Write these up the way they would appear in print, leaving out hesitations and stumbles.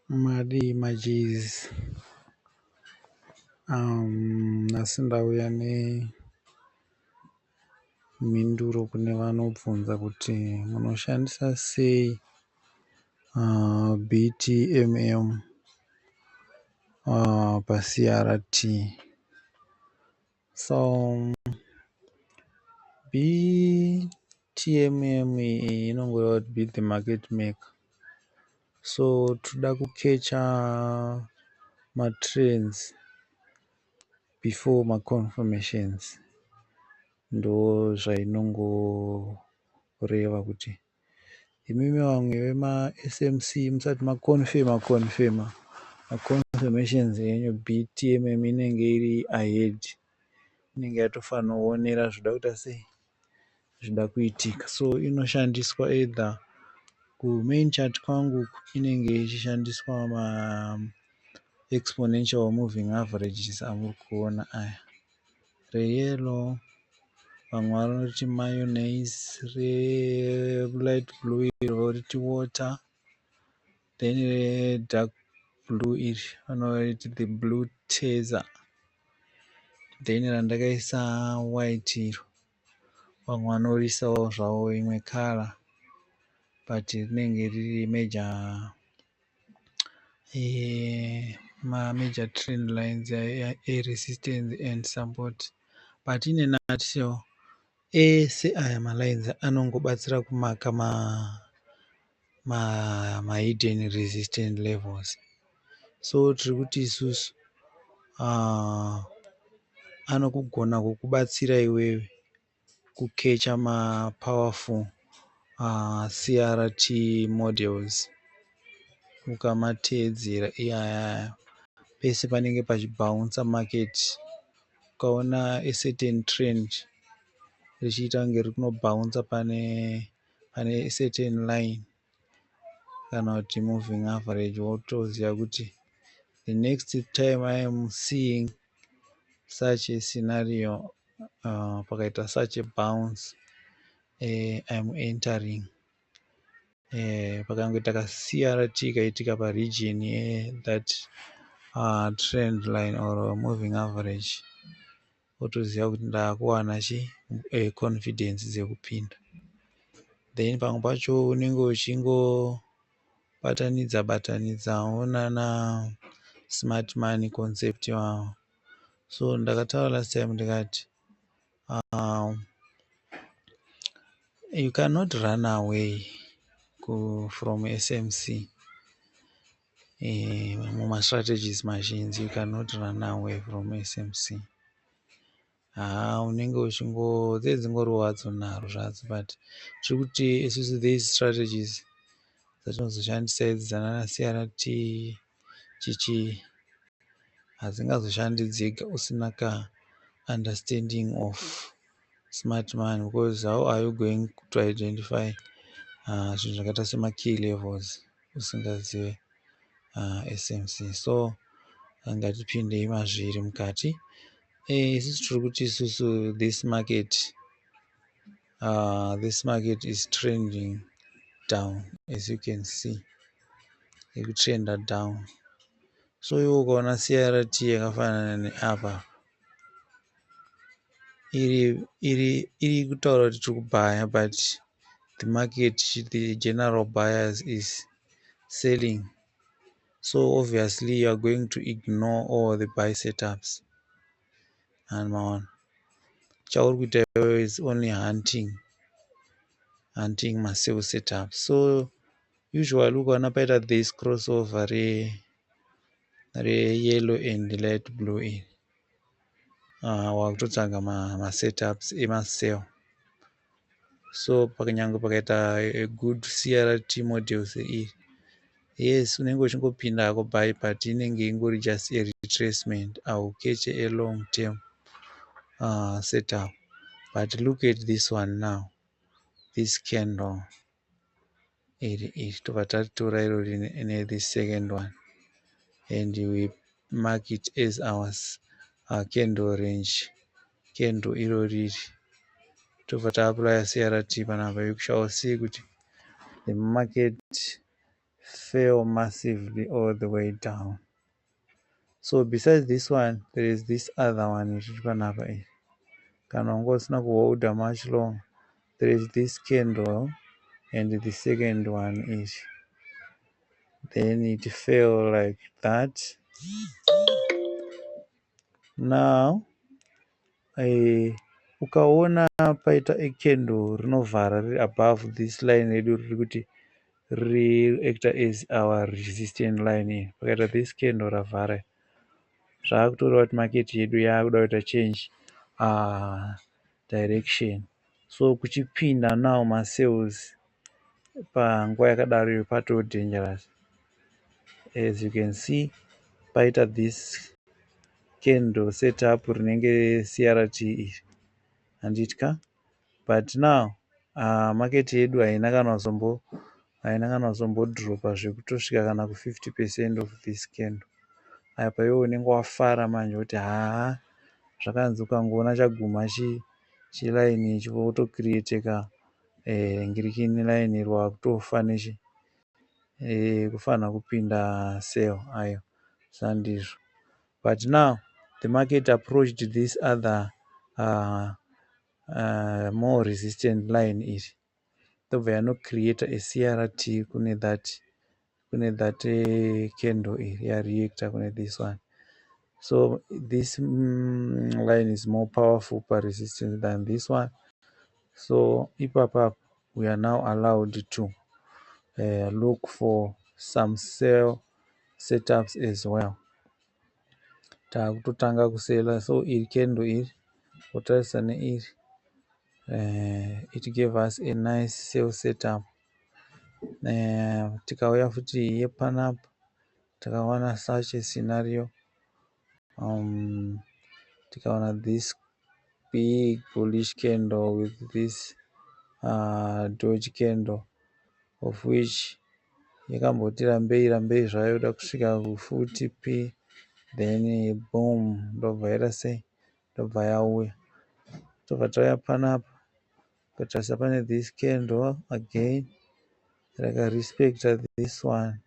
Madi majeys. Nhasi ndauya nemhinduro kune vanobvunza kuti munoshandisa sei BTMM paCRT. So BTMM iyi inongoreva kuti be the market maker. So toda kukecha matrends before maconfirmations. Ndo zvainongoreva kuti imimi vamwe vemaSMC musati maconfirma confirma maconfirmations enyu, BTMM inenge iri ahead, inenge yatofanoonera zvoda kuita sei, zvoda kuitika. So inoshandiswa either kumain chart kwangu, inenge ichishandiswa maexponential moving averages amuri kuona aya, reyellow vamwe vanoti mayonnaise, relight blue iro voriti water, then redark blue iri vanoriti the blue taser, then randakaisa white iro vamwe vanoriisawo zvavo imwe colour, but rinenge riri major, mamajor trend lines eresistance and support. But in a nutshell, ese aya malines anongobatsira kumaka mahidden resistance levels. So tiri kuti isusu anokugona kukubatsira iwewe kukecha mapowerful CRT models ukamateedzera iyayaya. Pese panenge pachibhaunsa market, ukaona a certain trend richiita kunge riri kunobhaunsa pane certain line kana kuti moving average, wotoziva kuti the next time I am seeing such a scenario, pakaita such a bounce, I am entering. Pakangoita kaCRT kaitika paregion yethat trend line or moving average, wotoziva kuti ndaakuwana chi confidence dzekupinda. Then pamwe pacho unenge uchingobatanidza batanidzawo nana smart money concept ivavo. So ndakataura last time ndikati you cannot run away from SMC. Mumastrategies mazhinji you cannot run away from SMC. Haa, unenge uchingo dzinenge dzingoriwo hadzo nharo zvadzo, but tiri kuti isusu these strategies dzatinozoshandisa idzi dzanana CRT chichi hadzingazoshandi dzega usina kaunderstanding of smart money, because how are you going to identify zvinhu zvakaita semakey levels usingazive SMC? So ngatipindei mazviri mukati. Isusu tiri kuti isusu this market is trending down. As you can see, iri kutrenda down. So iwe ukaona CRT yakafanana neapa iri kutaura kuti tiri kubhaya, but the market, the general buyers is selling, so obviously you are going to ignore all the buy setups. And maona chauri kuita iwewe is only hunting masell setups. So usually ukaona paita this crossover reyellow and light blue iri, wakutotsvaga masetups emasell. So pakanyange pakaita a good CRT model seiri, yes, unenge uchingopinda hako buy, but inenge ingori just a retracement, haukeche a long term setup. But look at this one now, this candle iri iri, tobva taritora irori nethis second one and we mark it as our candle range. Candle irori iri, tobva taapplya CRT panapa. You shall see kuti the market Fell massively all the way down. So besides this one, there is this other one iri panapa iyi. Kana wanga usina kuholda much long, there is this candle and the second one is, then it fell like that. Now ukaona paita a candle rinovhara riri above this line redu riri kuti riacta as our resistance line iyi, pakaita this candle ravhara, zvaakutoreva kuti market yedu yaakuda kuita change direction. So kuchipinda now masells panguva yakadaro iyo patoo dangerous. As you can see, paita this candle setup rinenge CRT iri, handitya? But now market yedu haina kana kuzombodropa zvekutosvika kana ku50% of this candle. Apa iwe unenge wafara manje kuti haa, zvakanzi ukangoona chaguma chiline ichi, wotocreateka ngirikini line iri, wakutofa nechi kufanira kupinda sell. Ayo sandizvo. But now the market approached this other more resistant line iri, ndobva yanocreata a CRT kune that candle iri yareacta kune this one. So this line is more powerful paresistance than this one. So ipapapa we are now allowed to look for some sell setups as well. Taakutotanga kusela. So iri candle iri, wotarisa neiri, it gave us a nice sell setup. Tikauya futi yepanapa, takawana such a scenario. Tikaona this big bullish candle with this doji candle, of which yakamboti rambei rambei zvayo kuda kusvika kufuti p, then boom, ndobva yaita sei? Ndobva yauya. Tobva tauya panapa, kutarisa pane this candle again rakarespecta this one,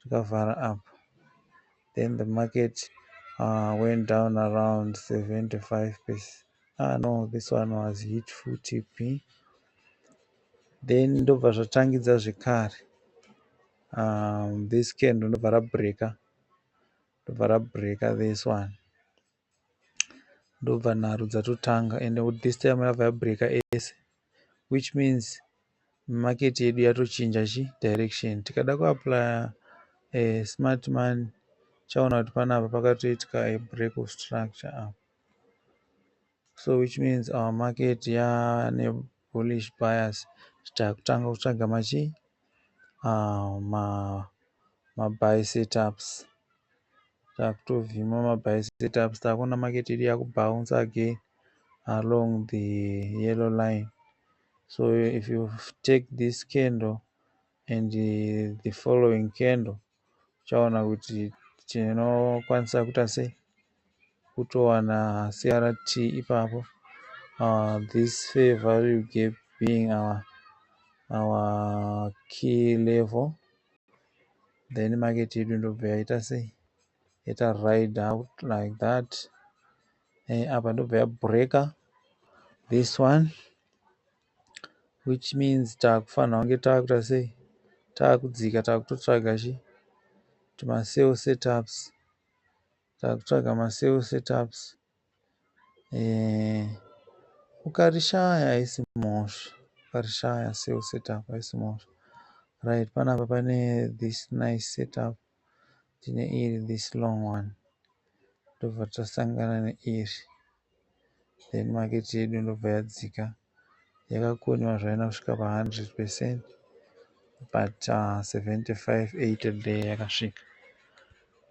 rikavhara apa. Then the market went down around 75%. Ah no, this one was hit full TP. Then ndobva zvatangidza zvekare this candle ndobva rabreaka, ndobva rabreaka this one, ndobva nharo dzatotanga. And this time yabva yabreaka ese, which means market yedu yatochinja chi direction. Tikada kuapplya smart money, chaona kuti panapa pakatoitika a break of structure apa. So which means our market yaane bullish bias. Takutanga kutsvaga machi mabuy setups. Takutovhima mabuy setups. Takuona market yedu yakubounce again along the yellow line. So if you take this candle and the following candle, uchaona kuti tinokwanisa kuita sei kutowana CRT ipapo, this fair value gap being our key level. Then market yedu ndobva yaita sei? Yaita ride out like that. Apa ndobva yabreaka this one, which means taakufanira kunge taakuita sei? Taakudzika, taakutotsvaga chi tumasell setups. Taakutsvaga masell setups. Ukarishaya haisi mhosva, ukarishaya sell setup haisi mhosva. Right, panapa pane this nice setup. Tine iri, this long one, ndobva tasangana neiri. Then market yedu ndobva yadzika, yakakoniwa zvaina kusvika pa100%, but 75 80 there yakasvika.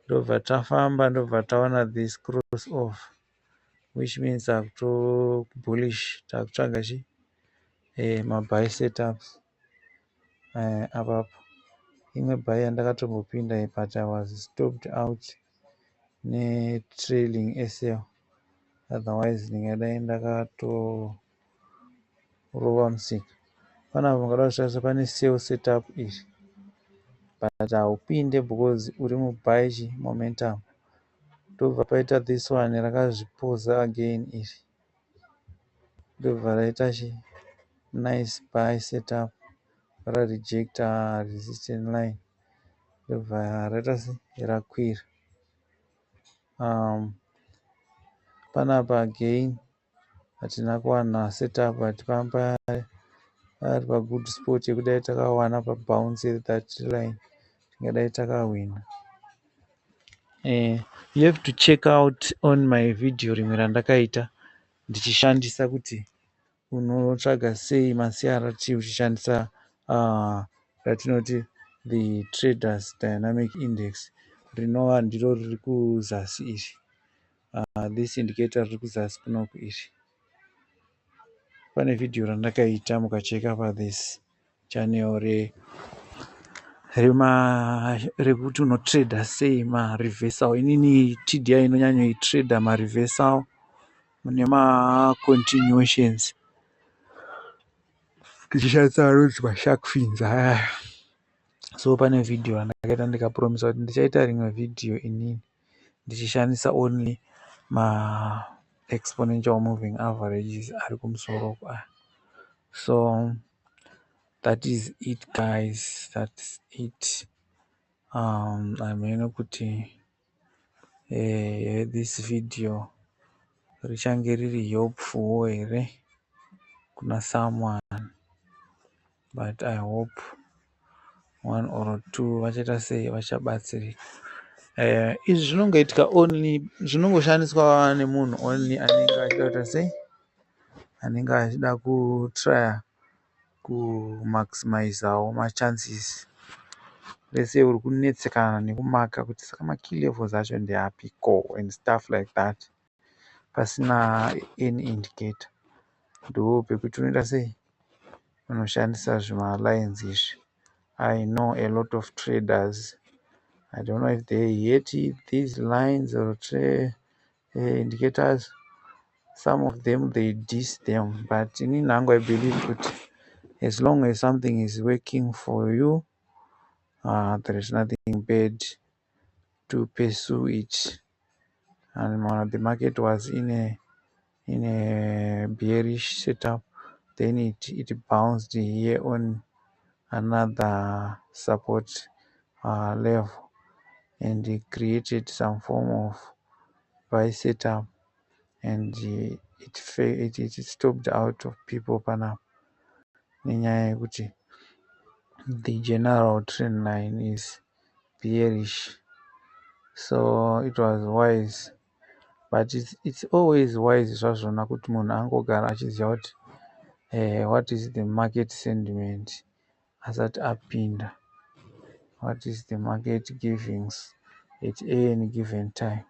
Ndobva tafamba, ndobva taona this cross off, which means takuto bullish. Takutsvaga chi mabuy setups. Apapa imwe buy yandakatombopinda, but I was stopped out netrailing SL, otherwise ndingadai ndakatorova musika. Panapa mungada kutarisa, pane sell setup iri. But haupinde because uri mubuy momentum. Ndobva paita this one rakazvipoza again iri, ndobva raita chi nice buy setup, rarejecta resistance line, ndobva raita se rakwira. Panapa again hatina kuwana setup, but pamba pari pagood spot yekudai takawana pabounce that line, tingadai takahwina. You have to check out on my video rimwe randakaita ndichishandisa kuti unotsvaga sei maCRT uchishandisa ratinoti the Traders Dynamic Index, rinova ndiro riri kuzasi iri. This indicator riri kuzasi kunoku iri. Pane vhidhiyo randakaita, mukacheka pathis channel, rekuti unotrade sei mareversal. Inini TDI inonyanyoitrade mareversal nemacontinuations tichishandisa anonzi mashark fins aya. So pane vhidhiyo randakaita, ndikapromisa kuti ndichaita rimwe vhidhiyo inini ndichishandisa only maexponential moving averages ari kumusoro aya. So that is it, guys, that's it. Hameno kuti this video richange riri helpful here kuna someone, but I hope one or two vachaita sei, vachabatsirika. Izvi zvinongoitika only, zvinongoshandiswa nemunhu only anenge achida kuita sei, anenge achida kutrya kumaximizawo machances. Let's say uri kunetsekana nekumaka kuti saka makey levels acho ndeapiko and stuff like that, pasina any indicator, ndo pekuti unoita sei, unoshandisa zvimalines izvi. I know a lot of traders, I don't know if they hate these lines or indicators. Some of them, they diss them, but inini hangu I believe kuti as long as something is working for you, there is nothing bad to pursue it. And the market was in a bearish setup, then it bounced here on another support level and it created some form of buy setup, and it stopped out of people panapa nenyaya yekuti the general trend line is bearish. So it was wise, but it's always wise zvazvona kuti munhu angogara achiziva kuti what is the market sentiment asati apinda, what is the market givings at any given time.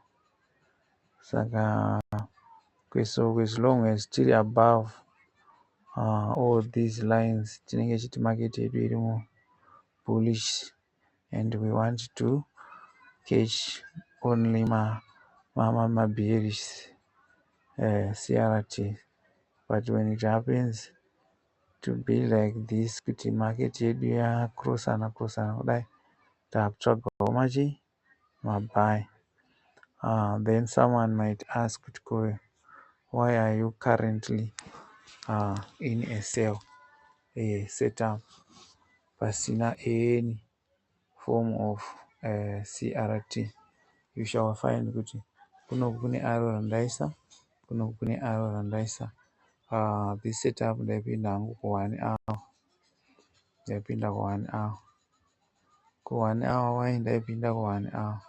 Saka so as long as tiri above all these lines, tinenge chiti market yedu iri mubullish and we want to catch only mabearish CRT. But when it happens to be like this, kuti market yedu yacrossana crossana kudai, takutsvagawo machi mabuy. Then someone might ask kuti ko why are you currently in a sell setup pasina any form of CRT? You shall find kuti kunoku kune arrow randaisa, kunoku kune arrow randaisa. This setup ndaipinda hangu ku1 hour, ndaipinda ku1 hour, ku1 hour. Why ndaipinda ku1 hour?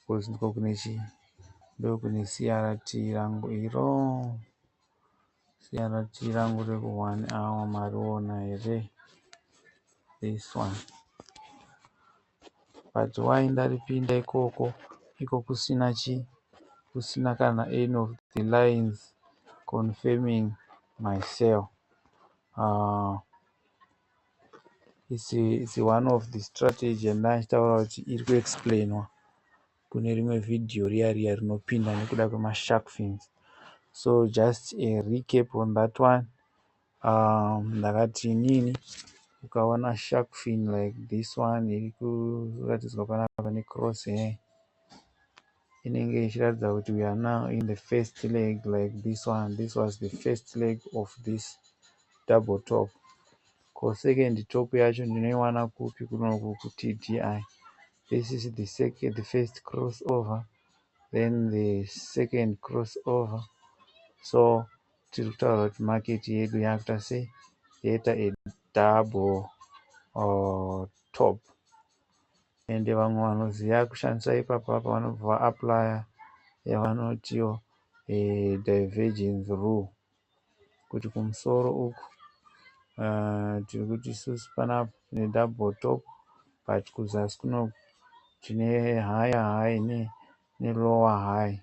Because ndiko kune chii, ndokune CRT rangu iro, CRT rangu reku1 hour. Mariona here this one? But why ndaripinda ikoko, iko kusina chi, kusina kana any of the lines confirming my sell? It's one of the strategy yandachitaura kuti iri kuexplainwa kune rimwe vhidhiyo riya riya rinopinda nekuda kwemashark fins. So just a recap on that one. Ndakati inini Ukaona shark fin like this one iri kuratidzwa panapa necross hair, inenge ichiratidza kuti we are now in the first leg, like this one. This was the first leg of this double top. Ko second top yacho ndinoiwana kupi? Kunoku kuTDI. This is the second, the first cross over, then the second cross over. So tiri kutaura kuti market yedu yakuita sei? Yaita a double top. Ende vamwe vanoziva kushandisa ipapa vanobva vaapplya yavanotiwo divergence rule, kuti kumusoro uku tiri kuti isusu panapa tine double top, but kuzasi kunoku tine higher high nelower high,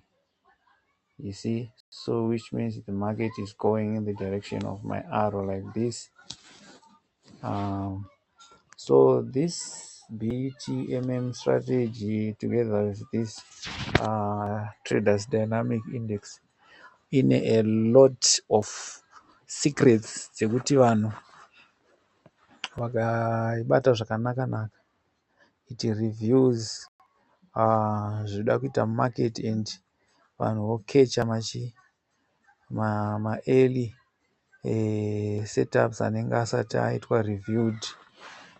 you see? So which means the market is going in the direction of my arrow like this. So this BTMM strategy together with this Traders Dynamic Index ine a lot of secrets dzekuti vanhu vakaibata zvakanaka-naka, it reviews zvinoda kuita market and vanhu vokecha machi maearly setups anenge asati aitwa reviewed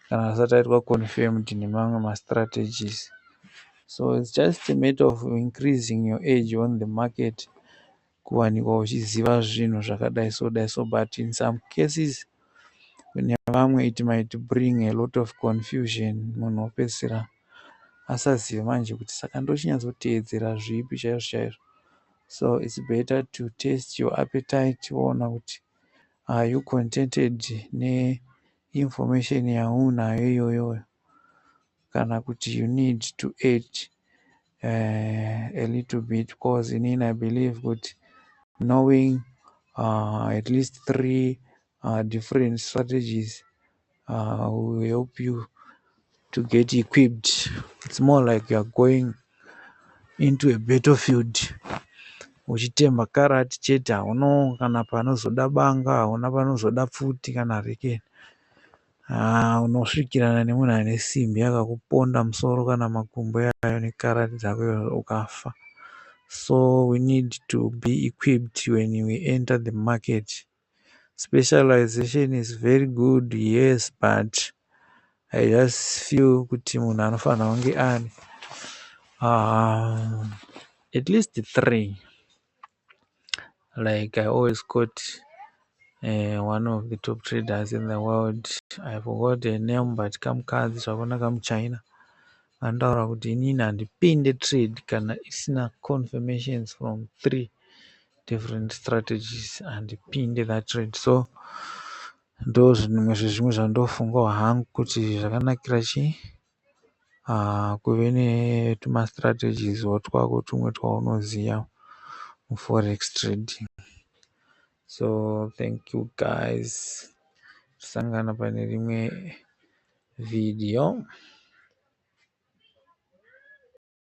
kana asati aitwa confirmed nemamwe mastrategies. So it's just a matter of increasing your edge on the market, kuwanikwa uchiziva zvinhu zvakadai so dai so. But in some cases, kune vamwe, it might bring a lot of confusion. Munhu wopedzisira asazive manje kuti saka ndochinyatsoteedzera zvipi chaizvo chaizvo. So it's better to test your appetite, woona kuti are you contented neinformation yaunayo iyoyo, kana kuti you need to add a little bit, because inini I believe kuti knowing at least three different strategies will help you to get equipped. It's more like you are going into a battlefield uchitemba karati chete, hauna kana panozoda banga, hauna panozoda pfuti kana rekeni. Unosvikirana nemunhu ane simbi akakuponda musoro kana makumbo iyayo nekarati dzako, ukafa. So we need to be equipped when we enter the market. Specialization is very good, yes, but I just feel kuti munhu anofanira kunge ane at least three. Like I always quote one of the top traders in the world, I forgot her name, but kamukadzi zvakona, kamuchina, anotaura kuti inini handipinde trade kana isina confirmations from three different strategies, handipinde that trade. So ndo zvimwe zvezvimwe zvandofungawo hangu kuti zvakanakira chii kuve netumastrategies twako tumwe twaunoziva muforex trading. So thank you guys, tosangana pane rimwe video.